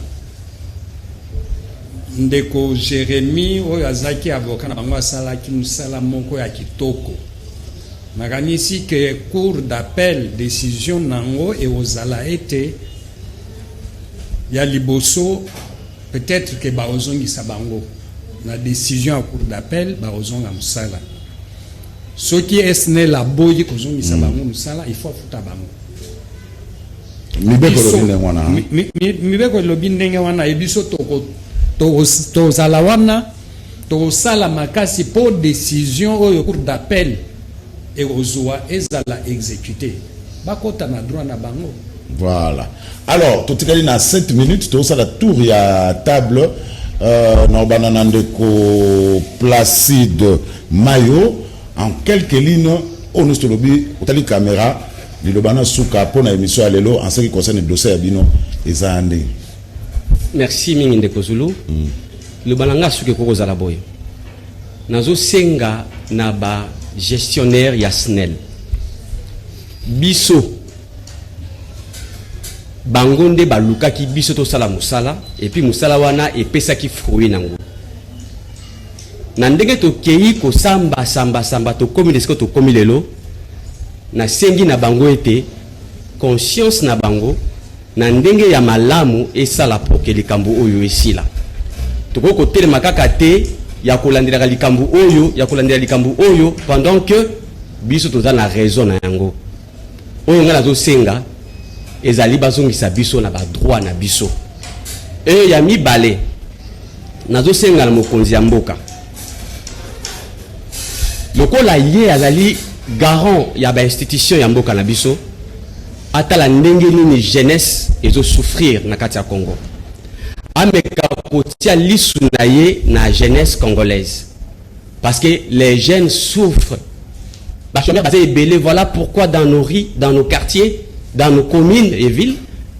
Ndeko Jérémi oyo azalaki avocat na bango asalaki mosala moko ya kitoko. Nakanisi ke cour d'appel, décision nango ekozala ete ya liboso, peut-être ke bakozongisa bango na décision ya cour d'appel, bakozonga mosala. Soki SNEL aboyi kozongisa bango mosala, il faut afuta bango. Mibeko elobi ndenge wana? Mibeko elobi ndenge wana. E biso tozala wana, tokosala makasi mpo décision oyo cour d'appel ekozwa ezala exécuté, bakota na droit na bango. Voilà. Alors, totikali na 7 minutes, tozosala tour ya table na obanda na ndeko Placide Mayo. En quelques lignes, oyo nyonso tolobi, otali caméra, liloba na suka mpo na émission ya lelo en ce qui concerne dossier ya bino eza ya ndenge? Merci mingi, ndeko Zulu. Liloba na nga soki ekoki kozala boye: nazosenga na bagestionnaire ya SNEL, biso bango nde balukaki biso tosala mosala, et puis mosala wana epesaki fruit nango. Na ndenge tokei kosamba samba samba, tokómi esika tokómi lelo. Nasengi na bango ete conscience na bango na ndenge ya malamu esala pour ke likambo oyo esila. Tokoki kotelema kaka te ya kolandelaka likambo oyo, ya kolandela likambo oyo, pendant que biso toza na raison na yango. Oyo ngai nazosenga ezali bazongisa biso na badroit na biso. Oyo ya mibale, nazosenga na mokonzi ya mboka, lokola ye azali garant ya bainstitution ya mboka na biso, atala ndenge nini jeunesse ezosouffrir na kati ya Congo, ameka kotia lisu na ye na jeunesse congolaise, parce que les jeunes souffrent, bachômeurs baza ebele. Voilà pourquoi dans nos rues, dans nos quartiers, dans nos communes et villes,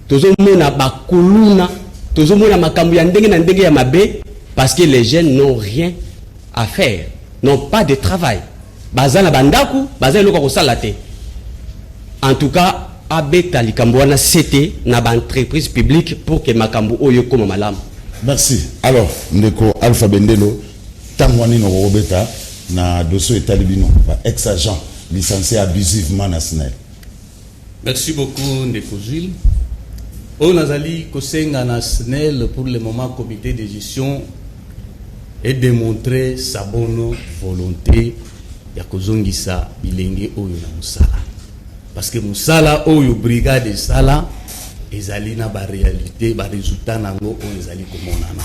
tozomona bakuluna, tozomona makambo ya ndenge na ndenge ya mabe, parce que les jeunes n'ont rien à faire, n'ont pas de travail, baza na bandako, baza eloko ya kosala te. En tout cas, abeta likambo wana sete na baentreprise publique pour que makambo oyo ekóma malamu. Merci. Alors, ndeko Alpha Bendelo, ntango wana nini okokobeta na dossier etali bino ba ex agent licencié abusivement na SNEL? Merci beaucoup, ndeko Jules. Oyo nazali kosenga na SNEL pour le moment, comité de gestion edémontrer sa bonne volonté ya kozongisa bilenge oyo na mosala, parce que mosala oyo brigade esala ezali na baréalité, barésultat nango oyo ezali komonana,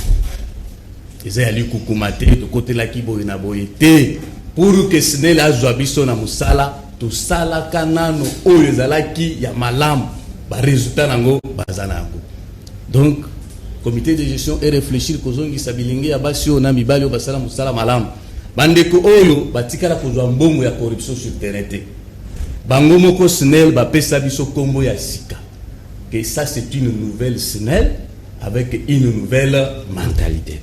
eza ya likukuma te. Tokotelaki boye na boye te pour que SNEL azwa biso na mosala. Tosalaka nano oyo ezalaki ya malamu, barésultat nango baza na yango. Donc comité de gestion eréfléchir kozongisa bilenge ya basi oyo na mibali oyo basala mosala malamu. Bandeko oyo batikala kozwa mbongo ya corruption sur terrain te. Bango moko SNEL bapesa biso kombo ya sika. Que ça, c'est une nouvelle SNEL avec une nouvelle mentalité.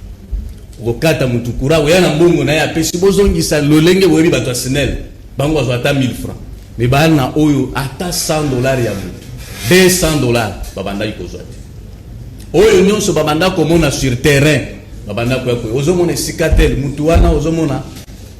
Okokata mutu courant, oya na mbongo na ye apesi, bozongisa lolenge boyebi bato ya SNEL. Bango bazwa ata 1000 francs. Mais bana oyo ata 100 $ ya mutu, 200 $, babandaki kozwa te. Oyo nyonso babanda komona sur terrain, babanda koya koya. Ozomona esika tel mutu wana, ozomona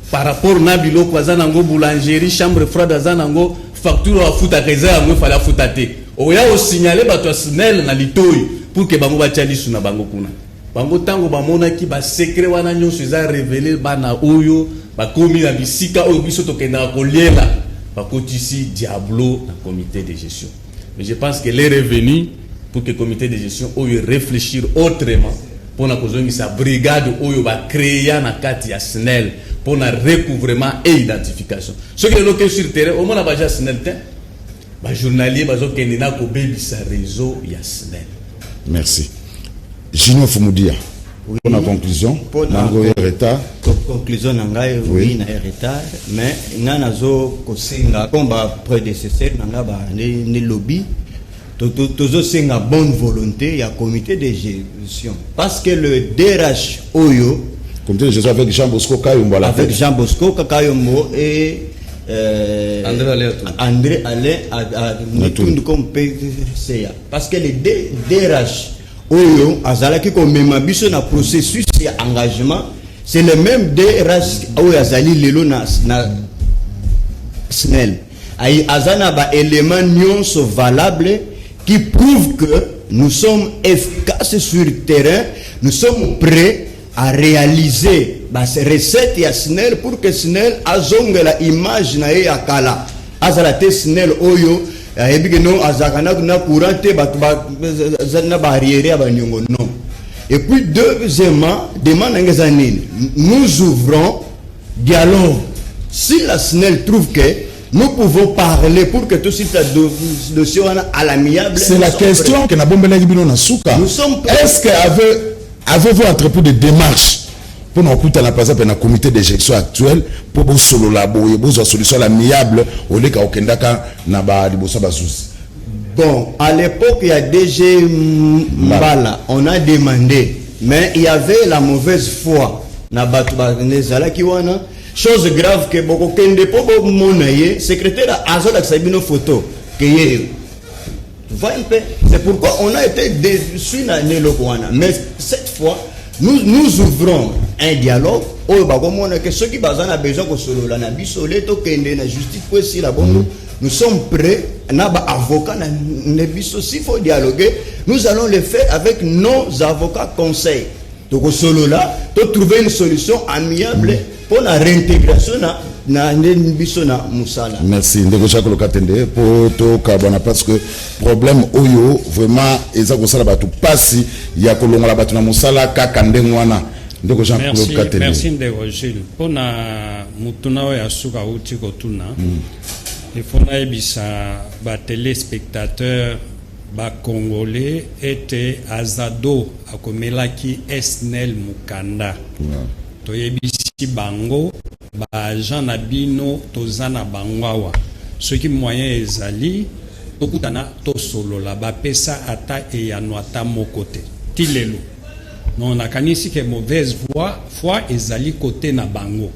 par rapport na biloko aza nango, boulangerie, chambre froide aza nango, facture oyo afutaka eza yango efali afuta te. Oya osignale bato ya SNEL na litoi pour que bango batia lisu na bango kuna. Bango ntango bamonaki basecret wana nyonso eza révélé, bana oyo bakomi na bisika oyo biso tokendaka koliela, bakotisi diablo na comité de gestion. Mais je pense que l'heure est venue pour que comité de gestion oyo réfléchir autrement mpona kozongisa brigade oyo bacréa na kati ya SNEL mpona recouvrement et identification. Soki lelo ke sur terrain, omona baja SNEL te, bajournalier bazokende na kobebisa réseau ya SNEL. Merci. Junior Fumudia, Oui. pour la conclusion. Mpona Nango ye retard. Conclusion na ngai, oui, na retard, mais ngai nazo kosenga comme baprédécesseur na ngai nde lobi, tozosenga bonne volonté ya comité de gestion, parce que le DRH oyo Comité de gestion avec Jean Bosco Kayombo à la avec tête. Jean Bosco Kayombo et André Alain Atundu. André Alain Atundu comme PCA, parce que le DRH oyo azalaki komema biso na processus ya engagement, c'est le même DRH oyo azali lelo na SNEL. Ayi aza na baélément nyonso valable qui prouve que nous sommes efficaces sur terrain, nous sommes prêts à réaliser ba recette ya SNEL pour que SNEL azongela image na ye ya kala. Azala te SNEL oyo ayebi ke non, azalaka na courant te, bato na baarriéré ya baniongo, non. Et puis deuxièmement, demande na ngai eza nini? Nous ouvrons dialogue. Si la SNEL trouve que nous pouvons parler pour que tout ce dossier wana à l'amiable, C'est nous la sommes question prêts. que nabombelaki bino na suka. Nous sommes prêts. Est-ce que avez-vous entrepris des démarches pour nakutana par exemple na comité de gestion actuel mpo bosolola boye, bozwa solution à l'amiable, oleka okendaka na baliboso ya bazuzi? Bon, à l'époque, il y a DG Mbala, on a demandé, mais il y avait la mauvaise foi. Na bato ba nezalaki wana, chose grave que bokokende po bomona ye, secrétaire azolakisa bino photo que ye. Tu vois un peu? C'est pourquoi on a été déçus na eloko wana. Mais cette fois, nous, nous ouvrons un dialogue oyo bakomona ke soki baza na besoin kosolola na biso le tokende na justice po esila bongo, nous sommes prêts na baavocat na ne biso. S'il faut dialoguer, nous allons le faire avec nos avocats conseils. Tokosolola, totrouver une solution amiable mpo na réintégration na nde biso na mosala. Merci, ndeko Jacques Lokatende, po tokabwana, parce que problème oyo vraiment eza kosala bato pasi ya kolongola bato na mosala kaka ndenge wana. Ndeko Jean Claude Merci, Katende. merci ndeko Jules. Mpona mutuna oyo ya suka auti kotuna, il faut nayebisa batéléspectateur bacongolais ete Azado akomelaki SNEL mokanda. Toyebisi bango baagent na bino toza na bango awa, soki moyen ezali tokutana tosolola. Bapesa ata eyano ata moko te ti lelo. Non, nakanisi ke mauvaise foi ezali kote na bango.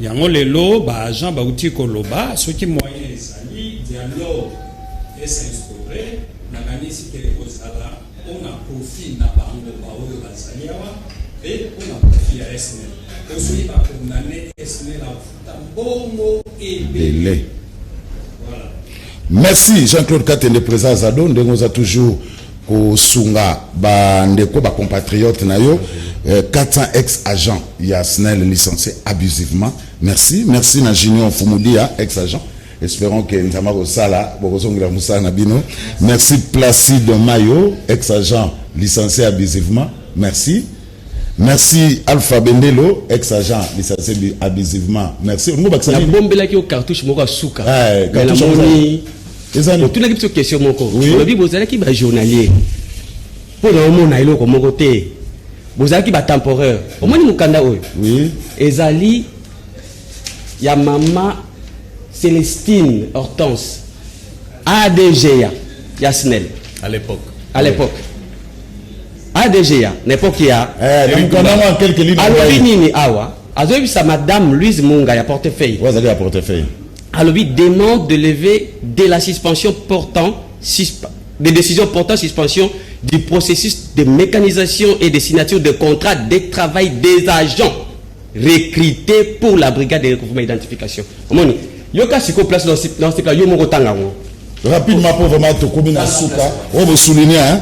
Yango lelo baagent bauti koloba, soki moyen ezali dialogue es'instaure, nakanisi ke ekozala mpona profit na bango baoyo bazali awa mpe mpona profit ya SNEL, po soki bakondane SNEL afuta mbongo ebele. Ebele. Voilà. Merci Jean-Claude Katende, président Azado, ndenge oza toujours kosunga bandeko bacompatriote na yo, 400 ex agents ya SNEL licenciés abusivement. Merci, merci na Junior Fumudia, ex agent. Espérons que Nzambe akosala bokozongela mosala na bino. Merci Placide Mayo, ex agent licencié abusivement. Merci. Merci Alpha Bendelo, ex-agent licencié abusivement. Merci. Olingo bakisa nini? Nabombelaki yo cartouche moko ya suka. Eh, Mais cartouche namoni Eza nini? Otunaki biso question moko. Oui. Olobi bozalaki bajournalier mpo na omona eloko moko te. Bozalaki ba temporaire. Omoni mokanda oyo? Oui. Ezali ya mama Celestine Hortense ADGA ya SNEL. À l'époque. À l'époque. ADGA, na époque ya Eh, na mokanda yango en quelques lignes. Alobi nini awa? Azoyebisa madame Louise Munga ya portefeuille. Oyo azali ya portefeuille. Alobi demande de lever de la suspension portant susp des décisions portant suspension du processus de mécanisation et de signature de contrats de travail des agents recrutés pour la brigade de recouvrement et d'identification. Omoni, yoka siko place dans ce cas, yo moko tanga yango. Rapidement pour vraiment tokomi na suka, oyo bo souligner hein.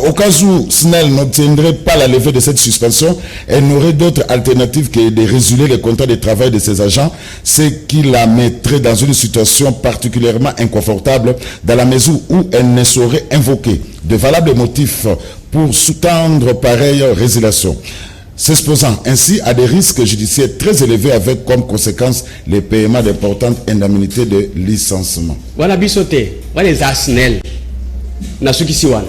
Au cas où SNEL n'obtiendrait pas la levée de cette suspension, elle n'aurait d'autre alternative que de résilier les contrats de travail de ses agents, ce qui la mettrait dans une situation particulièrement inconfortable dans la mesure où elle ne saurait invoquer de valables motifs pour sous-tendre pareille résiliation, s'exposant ainsi à des risques judiciaires très élevés avec comme conséquence les paiements d'importantes indemnités de licenciement. Wana biso te, wana eza SNEL. Nasukisi wana.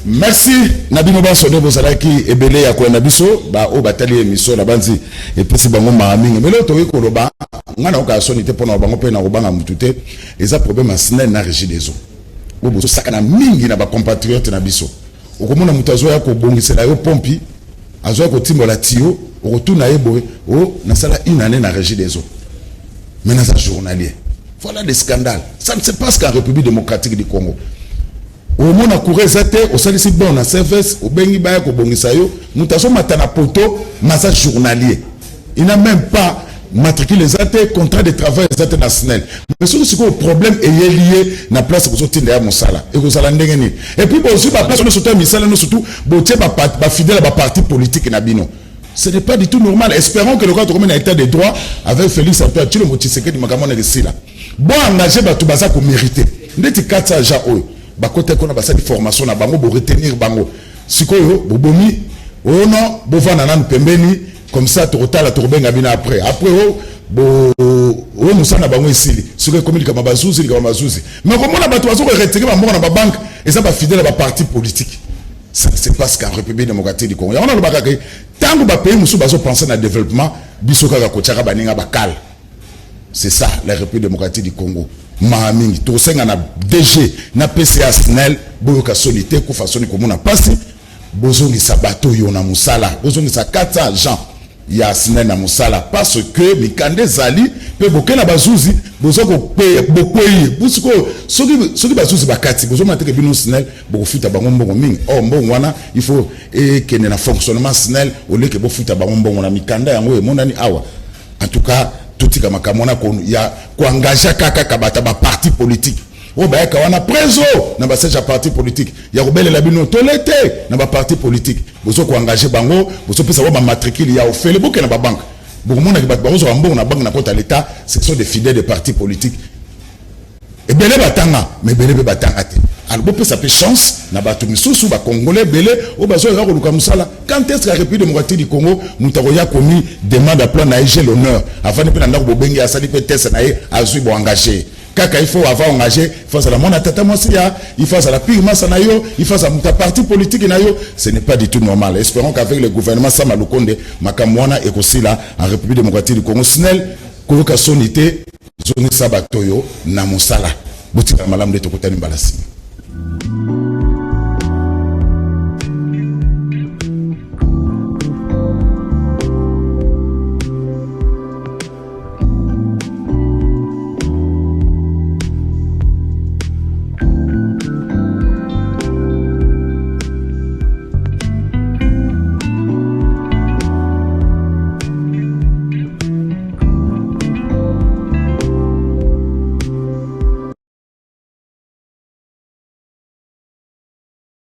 Merci na bino banso nde bozalaki ebele ya kolanda biso, ba oyo batali émission na banzi epesi bango mawa mingi. Mais lelo tokoki koloba, ngai nayoka soni te mpona bango mpe na kobanga mutu te, eza problème ya SNEL na Régie des eaux oyo bozosakana mingi na bacompatriote na biso. Okomona moto azoya kobongisela yo pompi, azoya kotimbola tio, okotuna ye boye: o nasala une année na Régie des eaux, mais naza journalier. Voilà des scandales, ça ne se passe qu'en République démocratique du Congo. Omona courant eza te, osalisi bon na service, obengi baya kobongisa yo, moto azomata na poto, maza journalier, il n'a même pas matricule eza te, contrat de travail eza te na SNEL. Mais soki sikoyo problème eyeli ye na place bozotinda ya mosala, ekozala ndenge nini? Et puis bozwi baplace nyonso to ya misala nyonso tu, botie bafidèle ya baparti politique na bino. Ce n'est pas du tout normal. Espérons que le cas tokomi na état de droit avec Félix Antoine Tshilombo Tshisekedi, makambo wana esila. Bo engage bato baza komérite, ndeti 400 agents oyo bakota kuna, basali formation na bango, boretenir bango. Sikoyo bobomi oyo non, bovanda nanu pembeni comme ça, tokotala, tokobenga bino après. Après o bo oyo mosala na bango esili, soki ekomi likambo bazuzi, likambo bazuzi. Mais komona bato bazo koretirer bambongo na babanke, eza bafidèle ya baparti politique. Ça ne se passe qu'en République démocratique du Congo. Yango nalobaka ke ntango bapays mosusu bazopense na développement, biso kaka kotiaka baninga bakale. C'est ça la République démocratique du Congo. Maa mingi tokosenga na DG na PCA SNEL, boyoka soni te, kufa soni komona mpasi, bozongisa bato oyo na mosala, bozongisa 400 agents ya SNEL na mosala, parce que mikanda ezali mpe boke na bazuzi, boza bokwei busikoyo. Soki bazuzi bakati, bozomona teke bino SNEL bokofuta bango mbongo mingi. Or mbongo wana, il faut ekende na fonctionnement SNEL, oleke bofuta bango mbongo na mikanda yango emonani awa. En tout cas, totika makambo wana ya koengage kaka bato ya baparti politique oyo bayaka wana preso na basiège ya parti politique, ya kobelela bino tole te na baparti politique. Bozo koengage bango, bozopesa bango bamatricule ya ofele. Boke na babanke, bokomonaki bato bakozwa mbongo na banque na kota l'État, ce sont des fidèles de partis politiques. Ebele batanga, mais ebele mpe batanga te. Alors bopesa mpe chance na bato misusu, bacongolais ebele oyo bazoyaka koluka mosala. Quand est ce que la République démocratique du Congo, moto akoya komi demande ya plan na ye, j'ai l'honneur, avandi mpe na ndako, bobengi, asali mpe test na ye, azwi, boengage kaka? Il faut avant engagé, il faut azala mwana tata mwasi ya, il faut azala pire masa na yo, il faut azala moto ya parti politique na yo. Ce n'est pas du tout normal. Espérons qu'avec le gouvernement Sama Lukonde, makambo wana ekosila en République démocratique du Congo. SNEL, koyoka soni te, zongisa bato oyo na mosala. Botikala malamu nde tokutani mbala nsima.